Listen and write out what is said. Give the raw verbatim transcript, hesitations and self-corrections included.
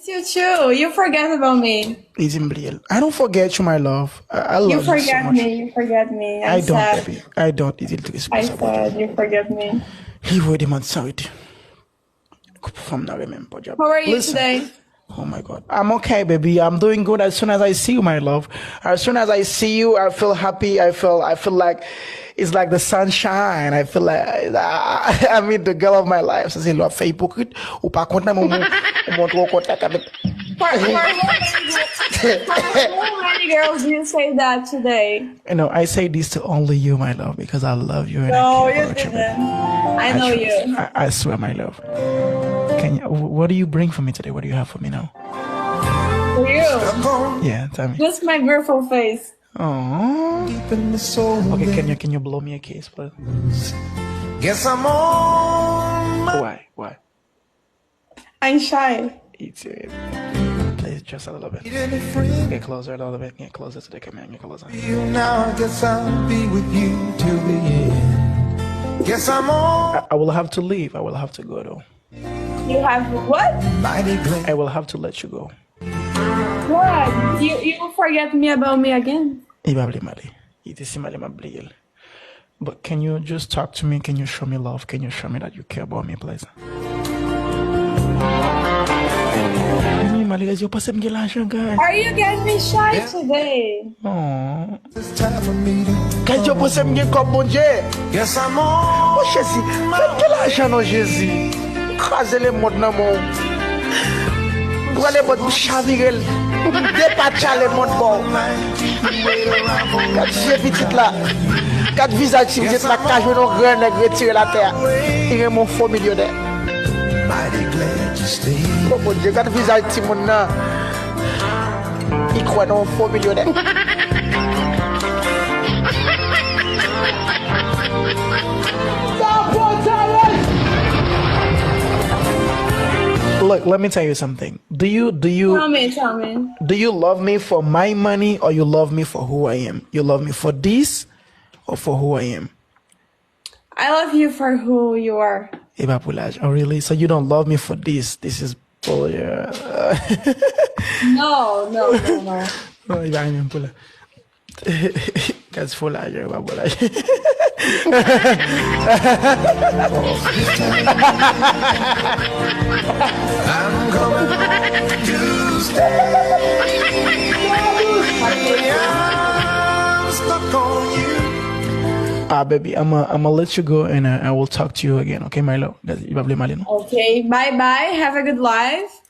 You too. You forget about me. Li di m bliye l. I don't forget you, my love. I, I love you so much. You forget me. You forget me. I'm sad. I don't, baby. I don't. Li di l tris pou sa. I said you forget me. Li voye de mond san rete. Fanm nan renmen m, podyab. How are you today? Oh my God. I'm okay, baby. I'm doing good. As soon as I see you, my love. As soon as I see you, I feel happy. I feel, I feel like it's like the sunshine. I feel like I, I meet the girl of my life. Sa se lè w ap fè ipokrit. Ou pa kontan, men ou, ou montre w kontan kanmenm. For, for how many girls, for how many girls you say that today? You know, I say this to only you, my love, because I love you and I care about you. No, you didn't. I know you. I, I swear, my love. Can you, wh- what do you bring for me today? What do you have for me now? For you. Yeah, tell me. Just my beautiful face. Aww. Okay, can you, can you blow me a kiss, please? Guess I'm on my Why? Why? I'm shy. It's, uh, please, just a little bit. Get closer a little bit. Get closer to the camera. Get closer. You now, I guess I'll be with you till the end. Guess I'm on. I, I will have to leave. I will have to go, though. You have what? Mighty glad. I will have to let you go. What? You, you forget me about me again? Li pa vle m ale. Li di si m ale, m ap bliye l. But can you just talk to me? Can you show me love? Can you show me that you care about me, please? Mwen malere, yo panse m gen lajan, guys. Are you getting me shy today? Aww. Guys, yo panse m gen kòb, Bondye. Yes, I'm on. Oh, Jezi, fè m gen lajan non, Jezi. Kraze lemonn nan men w. Pran lemonn, m chavire l. M depatcha lemonn ba w. Gad je pitit la. Gad vizaj ti pitit la k ka jwenn yon gran nèg retire l atè a. Li renmen yon fo milyonè. Oh, Bondye, gad vizaj timoun nan. Li kwè nan yon fo milyonè. Look, let me tell you something. Do you do you Tell me, tell me. Do you love me for my money or you love me for who I am? You love me for this or for who I am? I love you for who you are. E pa pou lajan. Oh, really? So you don't love me for this? This is bull. No, no, no, no. Non, li pa renmen m pou la. Gad fo lajan, yo pa bon lajan. I'm coming to stay. I'm stuck on you. Ah, baby, I'ma, I'ma let you go and uh, I will talk to you again, okay, my love? Li pa vle m ale, non? Okay, bye bye. Have a good life.